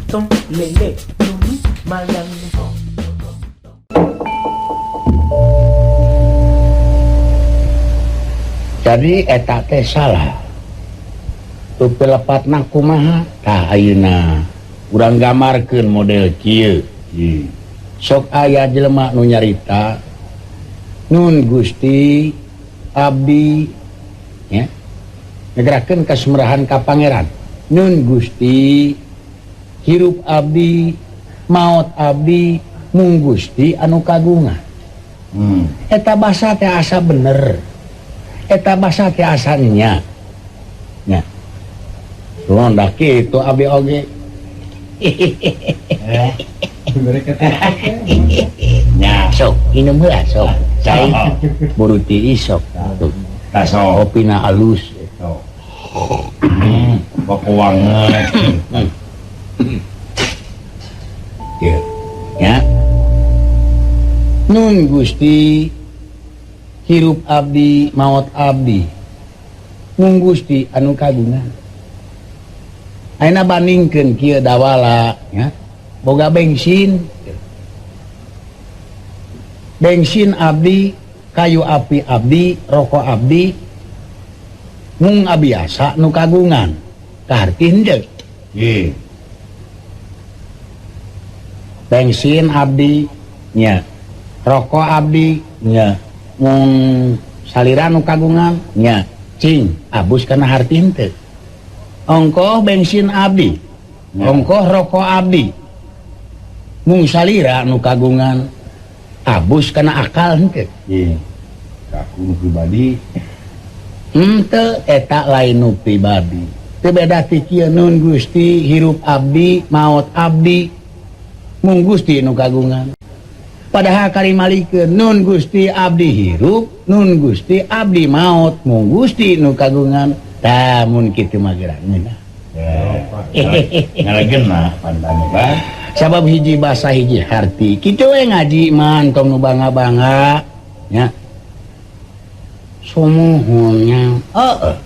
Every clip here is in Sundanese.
Tom lele nunu malang. Jadi eta teh salah. Tupi lepatna kumaha? Tah ayeuna urang gambarkeun model kieu. Sok aya jelema nu nyarita Nun Gusti abdi nya ngegerakeun kasemerahan ka pangeran. Nun Gusti hirup abdi maot abdi mung Gusti anu kagungan. Eta basa teh asa bener. Eta basa teh asa nya. Nya. Ronda kitu abdi oge. Nya sok inum heula sok. Cai buru tiis sok. Tah sok. Kopina alus. Sok. Bakuwangan. Kieu. Nya. Nun Gusti hirup abdi maot abdi mung Gusti anu kagungan. Ayeuna bandingkeun kieu dawala nya. Boga bensin. Bensin abdi, kayu api abdi, rokok abdi mung abiasa nu kagungan. Kaharti henteu. Nggih. Bensin abdi nya, rokok abdi nya, mung salira nu kagungan nya, cing abus kana harti henteu. Ongkoh bensin abdi, ongkoh rokok abdi, mung salira nu kagungan abus kana akal henteu. Nggih. Kaku nu pribadi. Henteu eta lain nu pribadi. Teu beda ti kieu nun Gusti hirup abdi maot abdi mung Gusti nu kagungan. Padahal karimalikeun nun Gusti abdi hirup nun Gusti abdi maot mung Gusti nu kagungan. Tah mun kitu mah geura ngeunah. Ngalegenah pandane Bang. Sabab hiji basa hiji harti. Kitu we ngaji mah tong nu bangga-bangga nya. Sumuhun nya. Heeh.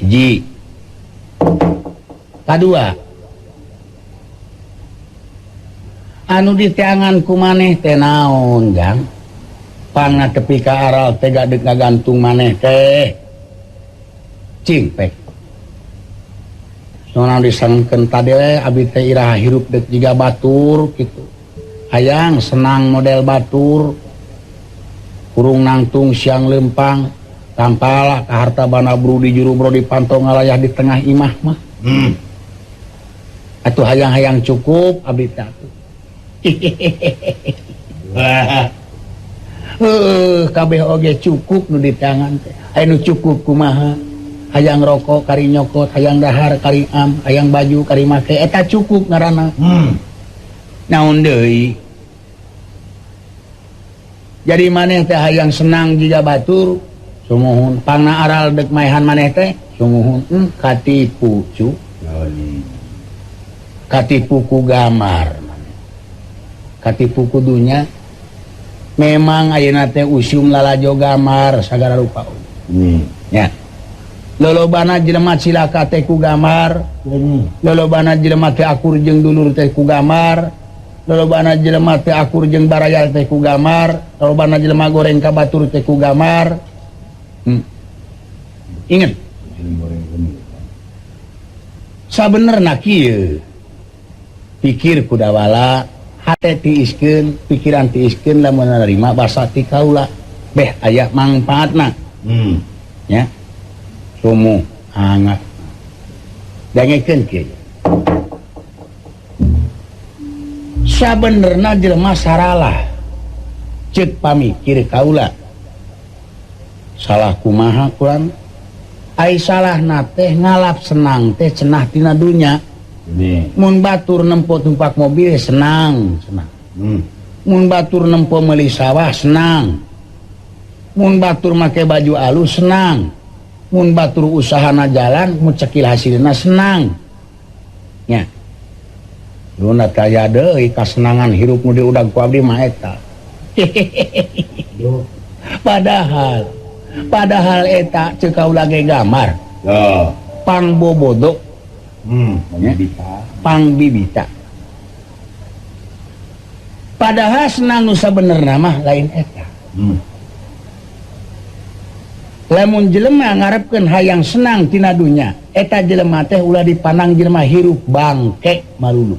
Hiji. Kadua. Anu diteangan ku maneh teh naon, Jang? Pangna tepi ka aral teh gadeuk ngagantung maneh teh. Cingpek. Soalna disangkeun tadi we abdi teh iraha hirup deuk jiga batur kitu. Hayang senang model batur. Kurung nangtung siang lempang, tampalah ka harta bana bru di juru bro di pantau ngalayah di tengah imah mah. Atuh hayang-hayang cukup abdi teh atuh. Kabeh oge cukup nu di tangan teh. Aya nu cukup kumaha? Hayang rokok kari nyokot, hayang dahar kari am, hayang baju kari make, eta cukup ngaranna. Naon deui? Jadi maneh teh hayang senang jiga batur, sumuhun. Pangna aral deuk maehan maneh teh, sumuhun. Katipu cu. Katipu ku gamar. Katipu ku dunya. Memang ayeuna teh usum lalajo gamar sagala rupa. Nya. Lolobana jelema cilaka teh ku gamar. Lolobana jelema teh akur jeung dulur teh ku gamar. Lolobana jelema teh akur jeung baraya teh ku gamar. Lolobana jelema goreng ka batur teh ku gamar. Ingat. Sabenerna kieu. Pikir ku dawala, hate tiiskeun, pikiran tiiskeun lamun narima basa ti kaula. Beh aya mangpaatna. Ya. Sumu hangat. Dangekeun kieu. Sabenerna jelema saralah. Ceuk pamikir kaula. Salah kumaha kurang? Ai salahna teh ngalap senang teh cenah tina dunya. Mun batur nempo tumpak mobil senang, senang. Mun batur nempo meuli sawah senang. Mun batur make baju alus senang. Mun batur usahana jalan mun cekil hasilna senang. Nya. Luna kaya deui kasenangan hirup nu diudag ku abdi mah eta. Padahal eta ceuk kaula ge gamar. Oh. Pangbobodo Pangbibita. Padahal senang nu sabenerna mah lain eta. Lamun jelema ngarepkeun hayang senang tina dunya, eta jelema teh ulah dipandang jelema hirup bangke malulu.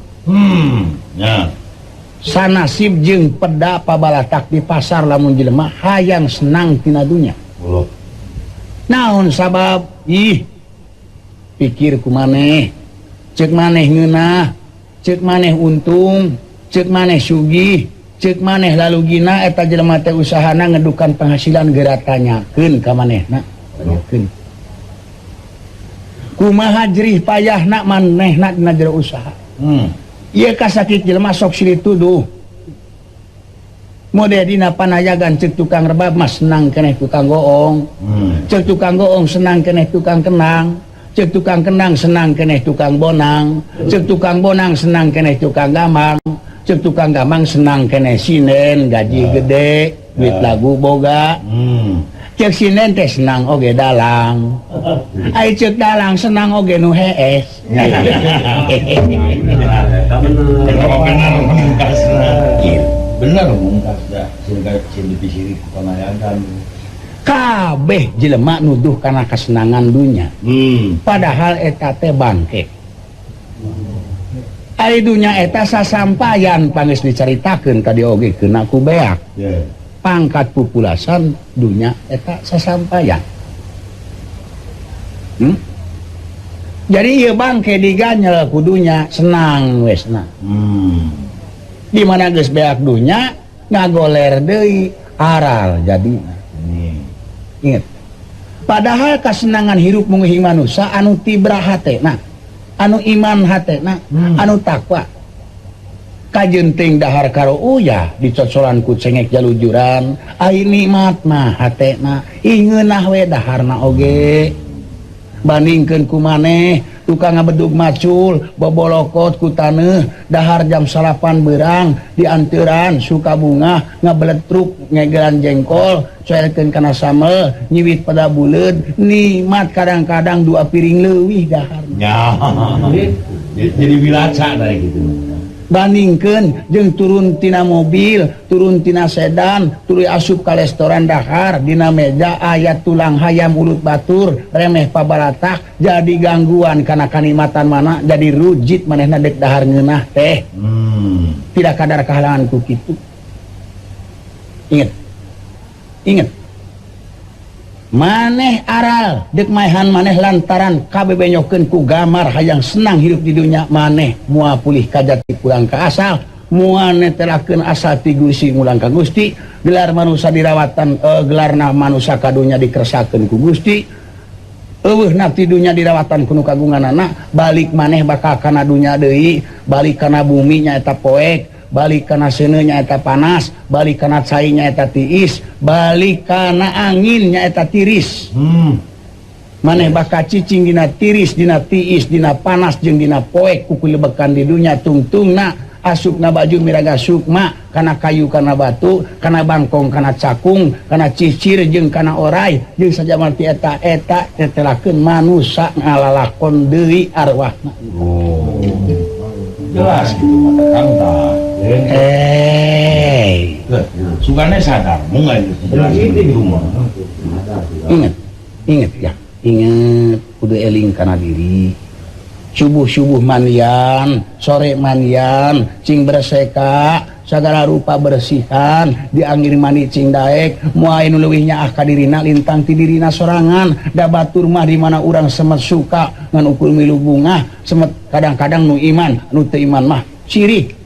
Ya. Sanasib jeung peda pabalatak di pasar lamun jelema hayang senang tina dunya. Naon sabab? Ih, pikir ku maneh, ceuk maneh ngeunah, ceuk maneh untung, ceuk maneh sugih, ceuk maneh lalugina eta jelema teh usahana ngedukan penghasilan geura tanyakeun ka manehna. Tanyakeun. Kumaha jerih payahna manehna dina jero usaha. Ieu kasakit jelema sok silih tuduh. Mode dina panayagan ceuk tukang rebab mah senang keneh tukang goong. Ceuk tukang goong senang keneh tukang kenang. Ceuk tukang kenang senang keneh tukang bonang. Ceuk tukang bonang senang keneh tukang gamang. Ceuk tukang gamang senang keneh sinen gaji gede, duit lagu boga. Ceuk sinen teh senang oge dalang. Ai ceuk dalang senang oge nu hees. Bener mungkas dah sing dipisiri ku panayagan. Kabeh jelema nuduh kana kasenangan dunya. Padahal eta teh bangke. Ari dunya eta sasampayan panggeus dicaritakeun tadi oge keuna ku beak. Pangkat pupulasan dunya eta sasampayan. Jadi ieu bangke diganyel ku dunya senang we senang. Di mana geus beak dunya ngagoler deui aral jadina. Ingat. Padahal kasenangan hirup munguhing manusia anu tibra hatena, anu iman hatena, anu takwa. Kajenting dahar karo uyah dicocolan ku cengek jalujuran, ai nikmat mah hatena, ingeunah we daharna oge. Bandingkeun ku maneh tukang ngabedug macul bobolokot ku taneuh dahar jam 9 beurang dianteuran suka bunga ngabeletruk ngegelan jengkol coelkeun kana samel nyiwit pada buleud nikmat kadang-kadang 2 piring leuwih dahar. Ya. Jadi wilaca dari gitu. Bandingkeun jeung turun tina mobil, turun tina sedan, tuluy asup ka restoran dahar dina meja aya tulang hayam ulut batur, remeh pabalatak jadi gangguan kana kanikmatan mana jadi rujit manehna dek dahar ngeunah teh. Tidak kadar kahalangan ku kitu. Ingat. Ingat. Maneh aral dek maehan maneh lantaran kabebenyokeun ku gamar hayang senang hidup di dunya maneh moal pulih kajati pulang ka asal moal netelakeun asal ti Gusti mulang ka Gusti gelar manusa dirawatan gelarna manusa ka dunya dikersakeun ku Gusti eueuhna ti dunya dirawatan ku nu kagunganana balik maneh bakal kana dunya deui balik kana bumi nyaeta poek balik kana seuneu nyaeta panas, balik kana cai nyaeta tiis, balik kana angin nyaeta tiris. Maneh bakal cicing dina tiris, dina tiis, dina panas jeung dina poek ku kulebekan di dunya tungtungna asupna baju miraga sukma kana kayu kana batu, kana bangkong kana cakung, kana cicir jeung kana orai jeung sajaman ti eta eta tetelakeun manusa ngalalakon deui arwahna. Oh. Jelas gitu mata Kang tah. Sugane sadar mun itu. Ingat, ingat ya, ingat kudu eling kana diri. Subuh-subuh mandian, sore mandian, cing berseka, sagala rupa bersihan, dianggir mandi cing daek, moal nu leuwih nyaah ka dirina lintang ti dirina sorangan, da batur mah di mana urang semet suka ngan ukur milu bungah, semet kadang-kadang nu iman, nu teu iman mah sirik.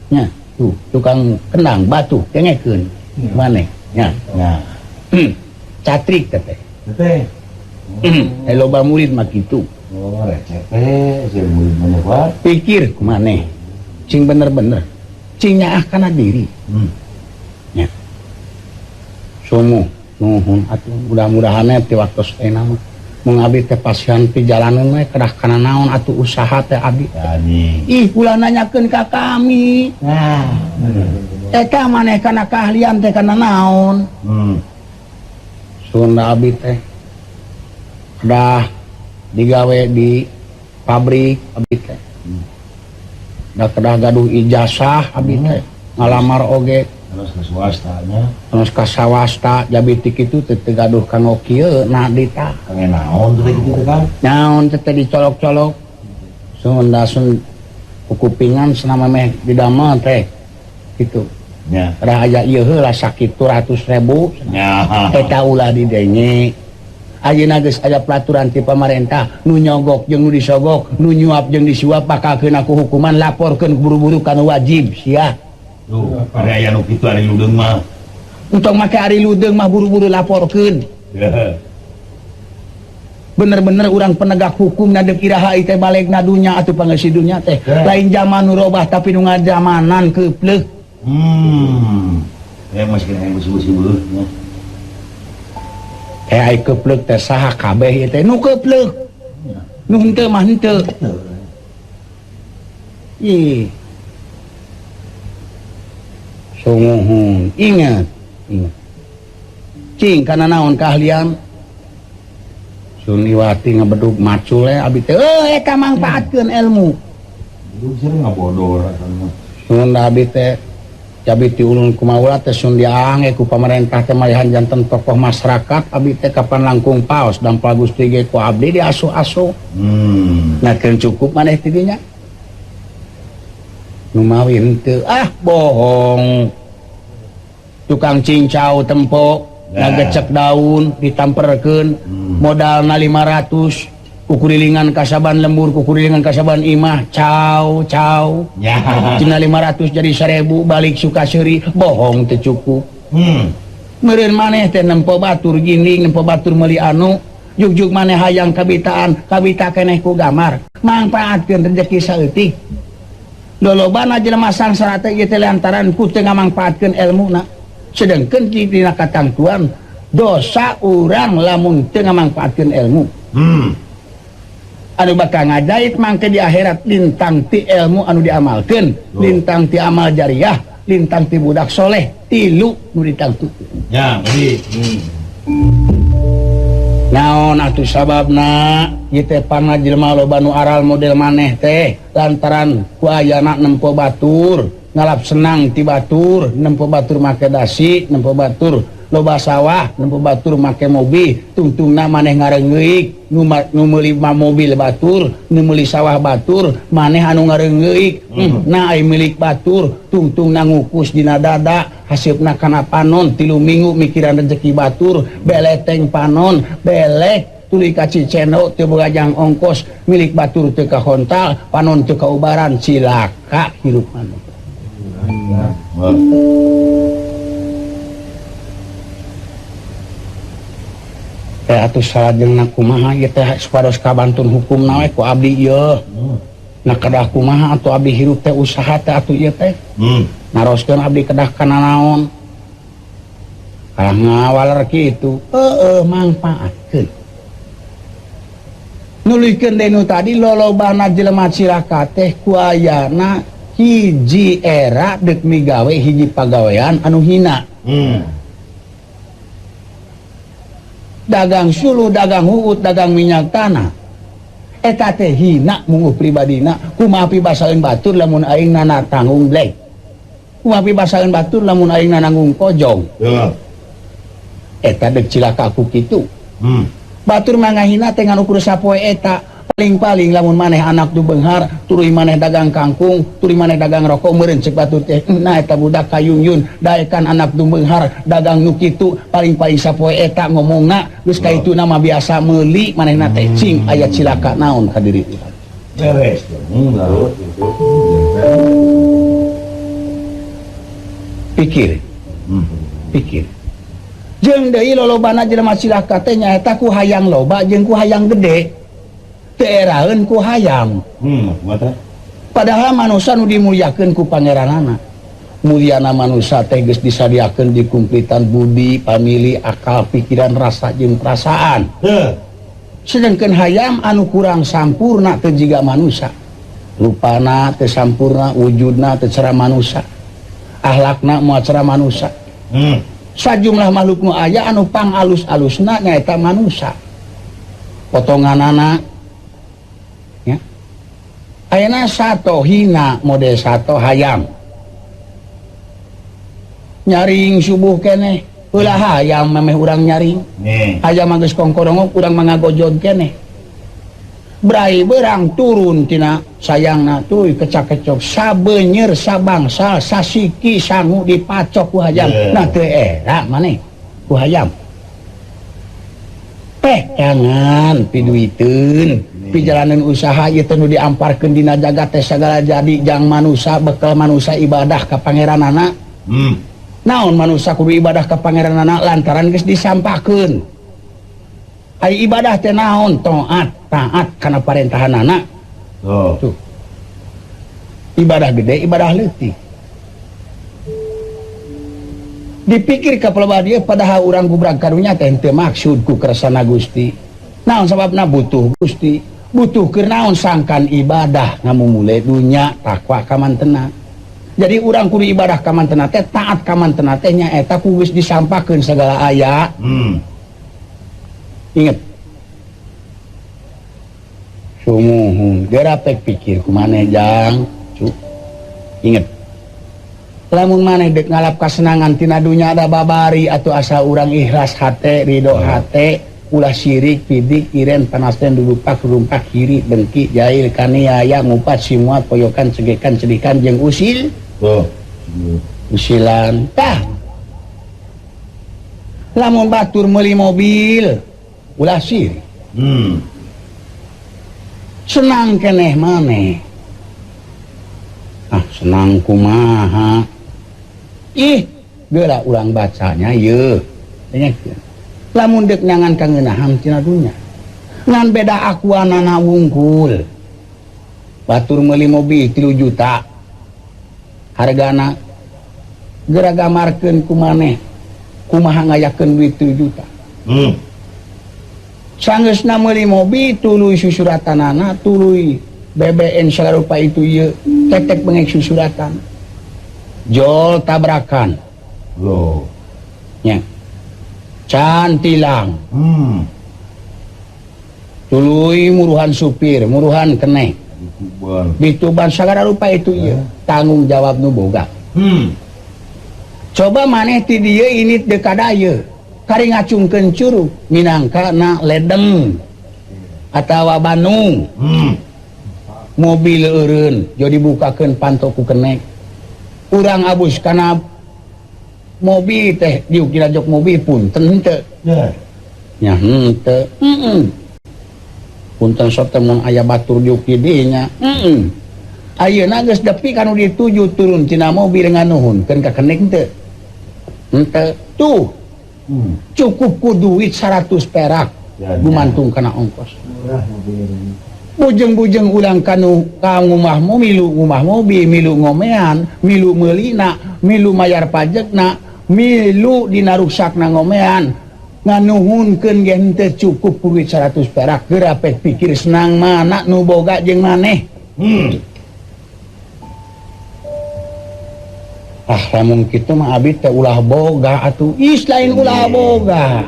Nya, tuh tukang kendang batu kengekeun maneh nya. Nah. Catrik teh. Teh. Loba murid mah kitu. Oh, receh teh, si murid mah nyebat. Pikir kumaneh. Cing bener-bener. Cing nyaah kana diri. Nya. Sumuh nuhun atuh mudah-mudahan teh waktos ayeuna mah. Mun abdi teh pasihan ti jalanan we kedah kana naon atuh usaha teh abdi. Ih, ulah nanyakeun ka kami. Nah, eta maneh kana keahlian teh kana naon. Sunda abdi teh kedah Digawe di pabrik abdi teh. Da kedah gaduh ijazah abdi teh. Ngalamar oge terus ka swasta nya. Terus ka swasta jabi ti kitu teh teu gaduh kanggo kieu na dita. Kangge naon teh kitu teh Kang? Naon teh teh dicolok-colok. Sunda sun kukupingan senama meh didamel teh kitu. Nya. Rah aya ieu heula sakitu ratus ribu. Nya. Eta ulah didenge. Ayeuna geus aya peraturan ti pamarentah nu nyogok jeung nu disogok, nu nyuap jeung disuap bakal keuna ku hukuman laporkeun buru-buru kana wajib sia. Duh, ari aya nu kitu ari ludeung mah. Entong make ari ludeung mah buru-buru laporkeun. Bener-bener urang penegak hukum nadek iraha teh balegna dunya atuh pangeusi dunya teh. Lain zaman nu robah tapi nu ngajamanan keupleuh. Ya masih kena besi-besi beuh nya. Ai keupleuh teh saha kabeh ieu teh nu keupleuh. Nu henteu mah henteu. Ih. Sungguhun, ingat, ingat. Cing kana naon keahlian? Suniwati ngebedug macul we abi teh euy eta mangpaatkeun ilmu. Bedug sering ngabodor atuh mah. Sun abi teh jabi ti ulun kumaula teh sun diange ku pamarentah teh malihan janten tokoh masyarakat abi teh kapan langkung paos dampal Gusti ge ku abdi diasuh-asuh. Nah keun cukup maneh ti dinya. Nu mawi henteu ah bohong. Tukang cincau tempo ngagecek daun ditamperkeun modalna 500 kukurilingan kasaban lembur kukurilingan kasaban imah cau cau ya. Cina 500 jadi 1000 balik suka seuri bohong teu cukup. Meureun maneh teh nempo batur ginding nempo batur meuli anu juk-juk maneh hayang kabitaan kabita keneh ku gamar mangpaatkeun rezeki saeutik lolobana jelema sangsara teh ieu teh lantaran ku teu ngamangpaatkeun elmuna sedangkeun dina katangtuan dosa urang lamun teu ngamangpaatkeun ilmu. Anu bakal ngajait mangke di akhirat lintang ti ilmu anu diamalkeun, lintang ti amal jariah, lintang ti budak soleh, tilu nu ditangtukeun. Ya, jadi. Naon atuh sababna ieu teh pana jelema loba nu aral model maneh teh lantaran ku ayana nempo batur, ngalap senang ti batur, nempo batur make dasi, nempo batur loba sawah, nempo batur make mobil, tungtungna maneh ngareungeuik, nu meuli mobil batur, nu meuli sawah batur, maneh anu ngareungeuik, nah ai milik batur, tungtungna ngukus dina dada, haseupna kana panon 3 minggu mikiran rezeki batur, beleteng panon, belek tuluy ka Cicendo teu boga jang ongkos, milik batur teu kahontal, panon teu kaubaran, cilaka hirup maneh. Teh atuh salajengna kumaha ieu teh supados kabantun hukumna we ku abdi ieu. Nah kedah kumaha atuh abdi hirup teh usaha teh atuh ieu teh. Naroskeun abdi kedah kana naon. Kalah ngawaler kitu, heueuh mangpaatkeun. Nuluykeun deui nu tadi lolobana jelema cilaka teh ku ayana hiji era deuk migawe hiji pagawean anu hina. Dagang suluh, dagang huut, dagang minyak tanah. Eta teh hina mungguh pribadina, kumaha pibasaeun batur lamun aing nana tanggung blek. Kumaha pibasaeun batur lamun aing nanggung kojong. Eta deuk cilaka ku kitu. Batur mah ngahina teh ngan ukur sapoe eta. Paling-paling lamun maneh anak du beunghar, tuluy maneh dagang kangkung, tuluy maneh dagang rokok meureun ceuk batur teh. Nah eta budak kayungyun, daekan anak du beunghar dagang nu kitu, paling-paling sapoe eta ngomongna geus ka ituna mah biasa meuli manehna teh cing aya cilaka naon ka diri urang. Beres. Pikir. Pikir. Jeung deui lolobana jelema cilaka teh nyaeta ku hayang loba jeung ku hayang gede. Teu eraeun ku hayang. Padahal manusia nu dimuliakeun ku pangeranana. Mulyana manusia teh geus disadiakeun dikumplitan budi, pamili, akal, pikiran, rasa jeung perasaan. Sedangkan hayam anu kurang sampurna teu jiga manusia. Rupana teu sampurna, wujudna teu cara manusia. Akhlakna moal cara manusia. Sajumlah makhluk nu aya anu pang alus-alusna nyaeta manusia. Potonganana Ayeuna sato hina model sato hayam. Nyaring subuh keneh, ulah hayam memeh urang nyaring. Hayam mah geus kongkorongok urang mah ngagojod keneh. Brai berang turun tina sayangna tuy kecak-kecok sabeunyer sabangsal sasiki sangu dipacok ku hayam. Nah teu era maneh ku hayam. Peh jangan piduiteun pijalanan usaha ieu teh nu diamparkeun dina jagat teh sagala jadi jang manusa bekal manusa ibadah ka pangeranana. Naon manusa kudu ibadah ka pangeranana lantaran geus disampakeun. Ai ibadah teh naon? Taat, taat kana parentahanana. Oh. Tuh. Ibadah gede, ibadah leutik. Dipikir ka pelebah dia padahal urang gubrag karunya teh henteu maksud ku kersana Gusti. Naon sababna butuh Gusti? Butuh keur naon sangkan ibadah ngamumule dunya takwa ka mantena. Jadi urang kudu ibadah ka mantena teh taat ka mantena teh nyaeta ku geus disampakeun sagala aya. Ingat. Sumuhun gerapek pikir ku maneh jang. Cuk. Ingat. Lamun maneh dek ngalap kasenangan tina dunya ada babari atau asa urang ikhlas hate ridho hate ulah sirik pidik iren panasten dudupak rumpak kiri dengki jahil kaniaya ngupat simuat poyokan cegekan cedikan jeung usil. Oh. Usilan tah. Lamun batur meuli mobil ulah sirik. Senang keneh maneh. Ah senang kumaha. Ih, geura urang bacanya yeuh. Lamun deuk nyangan kangeunahan tina dunya. Ngan beda akuanana wungkul. Batur meuli mobil 3 juta. Hargana geura gamarkeun ku maneh. Kumaha ngayakeun duit 3 juta. Sanggeusna meuli mobil tuluy susuratanana tuluy BBN sagala rupa itu ieu tetek bengek susuratan. Jol tabrakan. Loh. Nya. Cantilang. Tuluy muruhan supir, muruhan keneh. Dituban sagala rupa itu ieu. Tanggung jawab nu boga. Coba maneh ti dieu ini deuk ka dayeuh. Kari ngacungkeun curug minangka na ledeng atawa Bandung. Mobil eureun jo dibukakeun panto ku kenek. Urang abus kana mobil teh diuk dina jok mobil punten henteu. Nya henteu. Punten sok teh mun aya batur diuk di dinya. Ayeuna geus depi kanu dituju turun tina mobil nganuhunkeun ka kenek henteu. Henteu. Tuh. Cukup ku duit 100 perak gumantung kana ongkos. Bujeng-bujeng ulang kanu ka ngumah milu ngumah mobil milu ngomean milu meulina milu mayar pajekna milu dina ruksakna ngomean nganuhunkeun ge henteu cukup ku duit 100 perak. Geura pek pikir senang mana nu boga jeung maneh. Ah lamun kitu mah abi teh ulah boga atuh. Is lain ulah boga.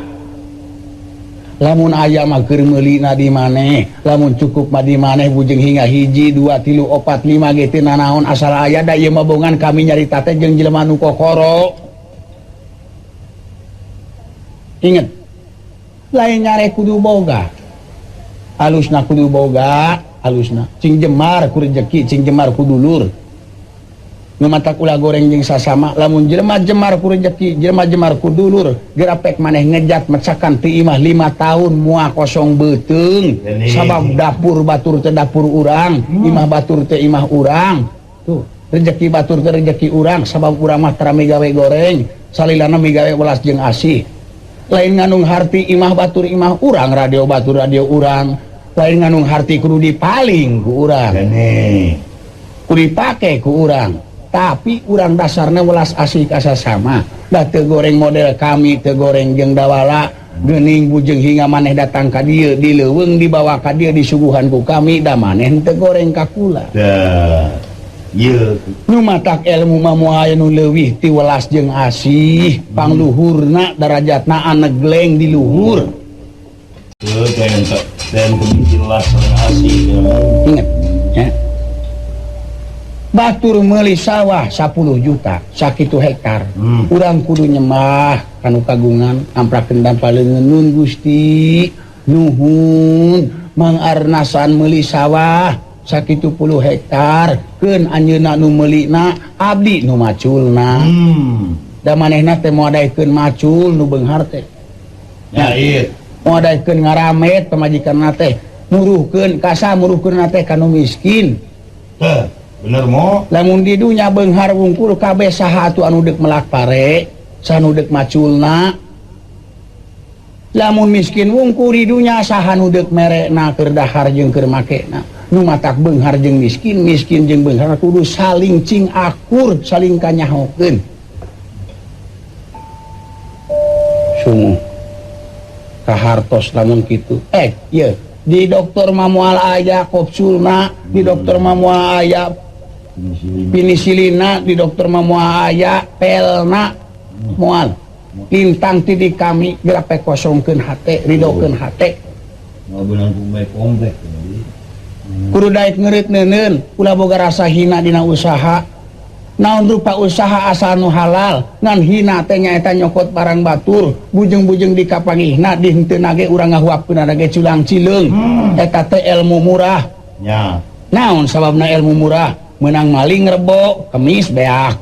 Lamun aya mah keur meulina di maneh, lamun cukup mah di maneh bujeng hingga 1 2 3 4 5 ge teu nanaon asal aya da ieu mah bongan kami nyarita teh jeung jelema nu kokoro. Ingat. Lain nyare kudu boga. Alusna kudu boga, alusna. Cing jemar ku rejeki, cing jemar ku dulur. Nu matak ulah goreng jeung sasama, lamun jelema jemar ku rejeki, jelema jemar ku dulur, gerapek maneh ngejat mecakan ti imah 5 tahun moal kosong beuteung. Sabab dapur batur teh dapur urang, imah batur teh imah urang. Tuh, rejeki batur teh rejeki urang, sabab urang mah tara migawe goreng, salilana migawe welas jeung asih. Lain nganung harti imah batur imah urang, radio batur radio urang. Lain nganung harti kudu dipaling ku urang. Kudu dipake ku urang. Tapi urang dasarna welas asih ka sasama. Da teu goreng model kami, teu goreng jeung dawala, geuning bujeng hingga maneh datang ka dieu, di leuweung dibawa ka dieu disuguhan ku kami, da maneh teu goreng ka kula. Da. Ieu nu matak ilmu mah moal aya nu leuwih ti welas jeung asih, pangluhurna darajatna anegleng di luhur. Teu dan jelas asih. Ingat ya. Batur meuli sawah 10 juta sakitu hektar. Urang kudu nyembah kanu kagungan amprakeun dampa leungeun nun Gusti nuhun Mang Arnasan meuli sawah sakitu puluh hektar keun anjeunna nu meulina abdi nu maculna. Da manehna teh moal daekeun macul nu beunghar teh. Ya ieu moal daekeun ngaramet pamajikanna teh muruhkeun kasa muruhkeun teh ka nu miskin. Teh bener mo lamun di dunya beunghar wungkul kabeh saha atuh anu deuk melak pare saha nu deuk maculna. Lamun miskin wungkul di dunya saha nu deuk merekna keur dahar jeung keur makena. Nu matak beunghar jeung miskin, miskin jeung beunghar kudu saling cing akur, saling kanyahokeun. Sungguh kahartos lamun kitu. Ieu di dokter mah moal aya kopsulna, di dokter mah moal aya penisilina, di dokter mah moal aya pelna, moal. Lintang ti di kami gerape kosongkeun hate, ridokeun hate. Kudu daek ngeureut neuneun, ulah boga rasa hina dina usaha. Naon rupa usaha asal nu halal, ngan hina teh nyaeta nyokot barang batur, bujeng-bujeng dikapangihna di henteu nage urang ngahuapkeun ge culang cileung. Eta teh ilmu murah. Nya. Naon sababna ilmu murah? Meunang maling rebo, kemis beak.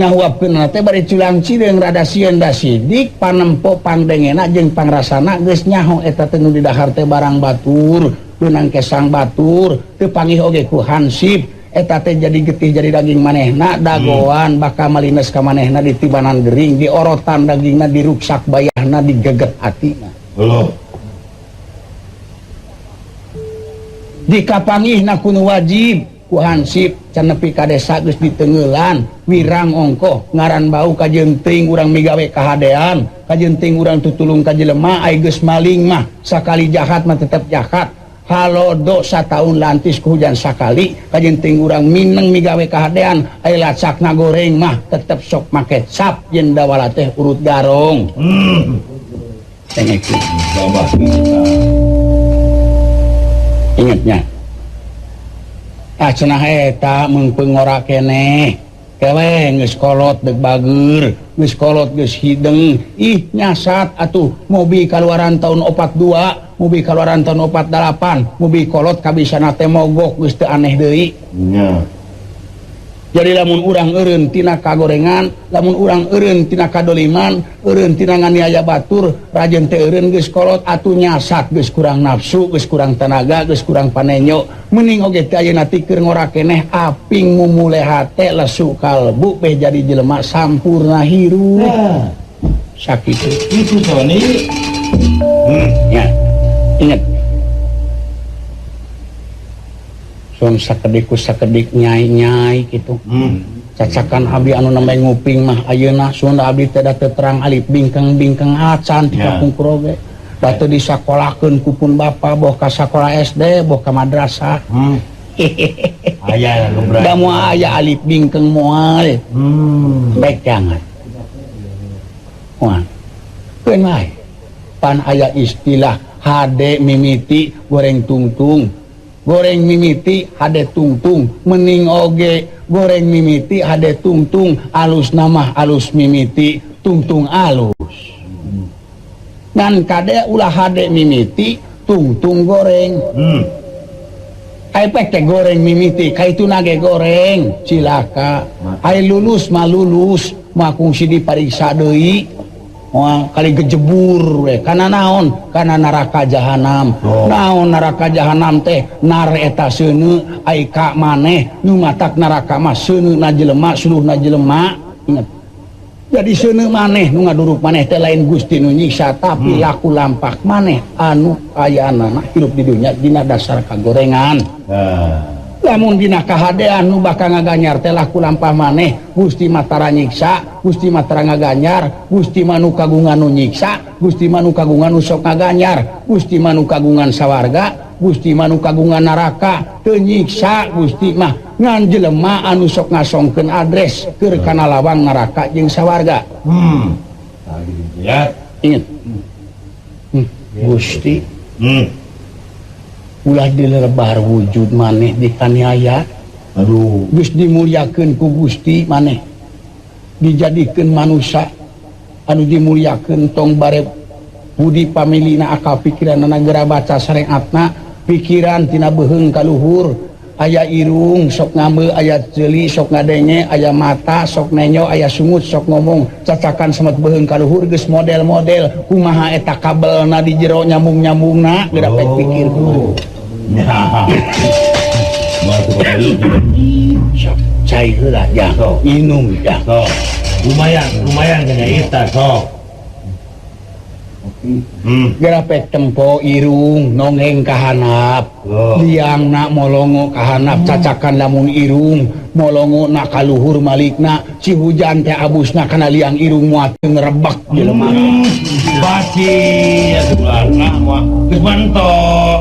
Ngahuapkeun teh bari culang cileung rada sieun da sidik, panempo pangdengena jeung pangrasana geus nyaho eta teh nu didahar teh barang batur, beunang kesang batur, teu panggih oge ku hansip. Eta teh jadi getih jadi daging manehna dagoan bakal malines ka manehna ditibanan gering diorotan dagingna diruksak bayahna digeget atina. Loh. Dikapangihna ku nu wajib ku hansip can nepi ka desa geus diteunggeulan wirang ongkoh ngaran bau kajeun teuing urang migawe kahadean kajeun teuing urang tutulung ka jelema ai geus maling mah sakali jahat mah tetep jahat. Halodo sataun lantis ku hujan sakali kajeun teuing urang mineng migawe kahadean ai lacakna goreng mah tetep sok make cap yen dawala teh urut garong. Tengekeun. Ingatnya. Ah cenah eta meungpeung ngora keneh. Kewe geus kolot deuk bageur, geus kolot geus hideng. Ih nyasat atuh mobil kaluaran tahun 42, mobil kaluaran tahun 48, mobil kolot kabisana teh mogok geus teu aneh deui. Nya. Jadi lamun urang eureun tina kagorengan, lamun urang eureun tina kadoliman, eureun tina nganiaya batur, rajeun teh eureun geus kolot atuh nyasat geus kurang nafsu, geus kurang tenaga, geus kurang panenyo. Mending oge teh ayeuna ti keur ngora keneh aping mumule hate lesu kalbu beh jadi jelema sampurna hirup. Nah. Sakitu. Itu Sony. Ya. Ingat. Sun sakedik ku sakedik nyai-nyai gitu. Cacakan abdi anu namanya nguping mah ayeuna sun abdi teh da teu terang alif bingkeng-bingkeng acan ti kapungkur oge. Da teu disakolakeun ku pun bapa boh ka sakola SD boh ka madrasah. Aya da moal aya alif bingkeng moal. Baik jangan. Moal. Keun wae. Pan aya istilah hade mimiti goreng tungtung. Goreng mimiti hade tungtung, mening oge goreng mimiti hade tungtung, alus namah alus mimiti tungtung alus. Ngan kade ulah hade mimiti tungtung goreng. Ai pek teh goreng mimiti kaitu nage goreng cilaka. Ai lulus mah lulus, mah kungsi dipariksa deui. Moal kali gejebur we kana naon? Kana neraka jahanam. Naon neraka jahanam teh? Nar eta seuneu ai ka maneh nu matak neraka mah seuneuna jelema suluhna jelema. Ingat. Jadi seuneu maneh nu ngaduruk maneh teh lain Gusti nu nyiksa tapi laku lampak maneh anu ayaanana hirup di dunya dina dasar kagorengan. Lamun dina kahadean nu bakal ngaganyar teh laku lampah maneh Gusti matara nyiksa, Gusti matara ngaganyar, Gusti manu kagungan nu nyiksa, Gusti manu kagungan nu sok ngaganyar, Gusti manu kagungan sawarga, Gusti manu kagungan neraka, teu nyiksa Gusti mah ngan jelema anu sok ngasongkeun adres keur kana lawang neraka jeung sawarga. Ya. Ingat. Gusti. Ulah dilebar wujud maneh dikaniaya. Aduh, geus dimulyakeun ku Gusti maneh. Dijadikeun manusia anu dimulyakeun tong bare budi pamilina akal pikiranna geura baca syariatna, pikiran tina beuheung ka luhur, aya irung sok ngambe, aya ceuli sok ngadenge, aya mata sok nenyo, aya sungut sok ngomong, cacakan semet beuheung ka luhur geus model-model kumaha eta kabelna di jero nyambung-nyambungna geura pek pikir kumaha. Sok cai heula jang, inum jang. Sok. Lumayan, lumayan kena eta sok. Geura pek tempo irung nongeng kahanap, liangna molongo kahanap, cacakan lamun irung molongo na kaluhur malikna, si hujan teh abusna kana liang irung moal teu ngerebek jelema. Baci atuh mah geus mantok.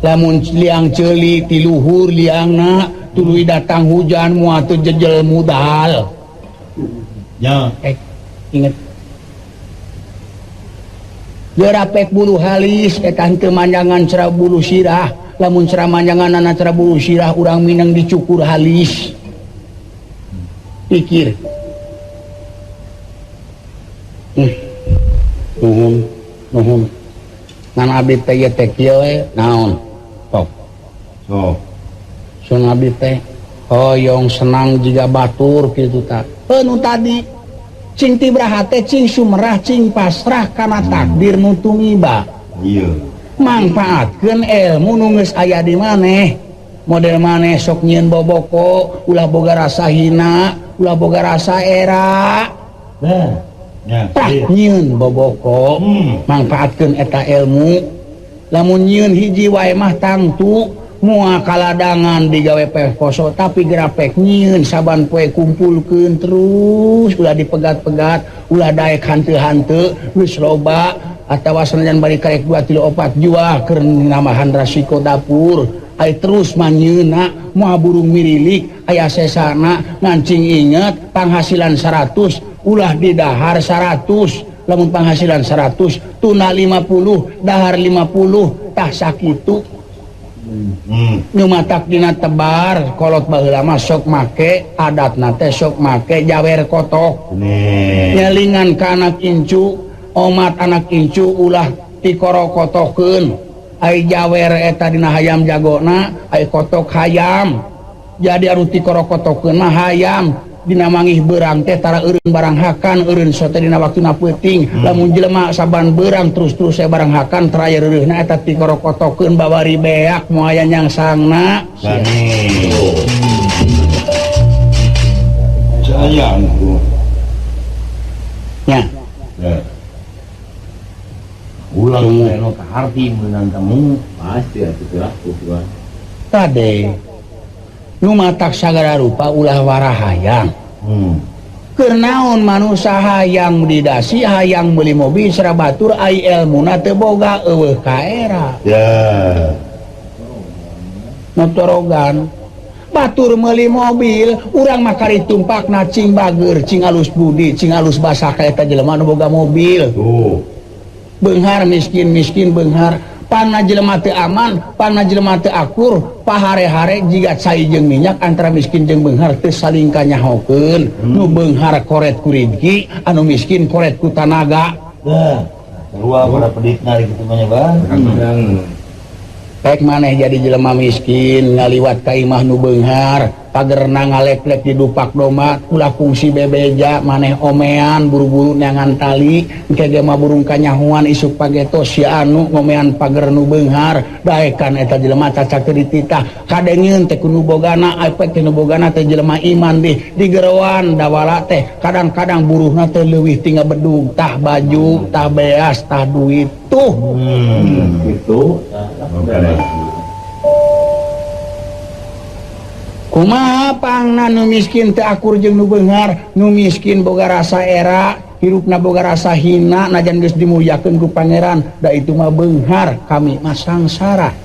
Lamun liang ceuli ti luhur liangna tuluy datang hujan moal teu jejel mudal. Ya. Inget. Geura pek bulu halis eta henteu manjangan cara bulu sirah, lamun cara manjanganana cara bulu sirah urang minang dicukur halis. Pikir. Nuhun, nuhun. Ngan abdi teh ieu teh kieu we naon? Sok. Sok. Sun abdi teh hoyong senang jiga batur kitu tah. Nu tadi cing tibrah hate cing sumerah cing pasrah kana takdir nu tumiba. Iya. Mangpaatkeun ilmu nu geus aya di maneh. Model maneh sok nyieun boboko, ulah boga rasa hina, ulah boga rasa era. Nah, ya. Tah nyieun boboko, mangpaatkeun eta ilmu. Lamun nyieun hiji wae mah tangtu moal kaladangan digawe poso, tapi gerapek nyieun saban poe kumpulkeun terus ulah dipegat-pegat, ulah daek hanteu-hanteu geus loba atawa sanajan bari karek 2 3 4 jual keur nambahan rasiko dapur. Ai terus manyeuna moal burung mirilik aya sesana ngancing inget panghasilan 100 ulah didahar 100, lamun panghasilan 100 tuna 50 dahar 50 tah sakitu. Nyumatak dina tebar kolot baheula mah sok make adatna teh sok make jawer kotok. Nyelingan ka anak incu, omat anak incu ulah tikorokotokeun. Ai jawer eta dina hayam jagona, ai kotok hayam. Jadi anu tikorokotokeun mah hayam. Dina mangih beurang teh tara eureun barang hakan, eureun sote dina waktuna peuting. Lamun jelema saban beurang terus-terus saya barang hakan terakhir reureuna eta tikorokotokeun bawari beak moal aya nyangsangna. Sayang. Nya. Ulah nu kaharti meunang kamu pasti atuh laku tuan. Tade nu matak sagala rupa ulah warahayang. Keur naon manusa hayang didasi hayang meuli mobil sera batur ai elmuna teu boga eueuh kaera. Ya. Notorogan batur meuli mobil urang mah kari tumpakna cing bager cing alus budi cing alus basa ka eta jelema nu boga mobil. Tuh. Beunghar miskin-miskin beunghar. Panna jelema teu aman, panna jelema teu akur, pahare-hare jiga cai jeung minyak antara miskin jeung beunghar teu saling kanyahokeun. Nu beunghar koret ku rizki, anu miskin koret ku tanaga. Nah, sarua pada peditna kitu mah nya, Bang. Pek maneh jadi jelema miskin ngaliwat ka imah nu beunghar, pagerna ngaleplek di dupak domba, ulah kungsi bebeja maneh omean buru-buru neangan tali, engke ge mah burung kanyahoan isuk pageto si anu ngomean pager nu beunghar, daekan eta jelema cacak teu dititah, kadengeun teh ku nu bogana, apek teh nu bogana teh jelema iman di digeroan dawala teh, kadang-kadang buruhna teh leuwih ti ngabedug, tah baju, tah beas, tah duit tuh. Gitu. Kumaha pangna nu miskin teu akur jeung nu beunghar, nu miskin boga rasa era, hirupna boga rasa hina najan geus dimulyakeun ku pangeran, da itu mah beunghar, kami mah sangsara.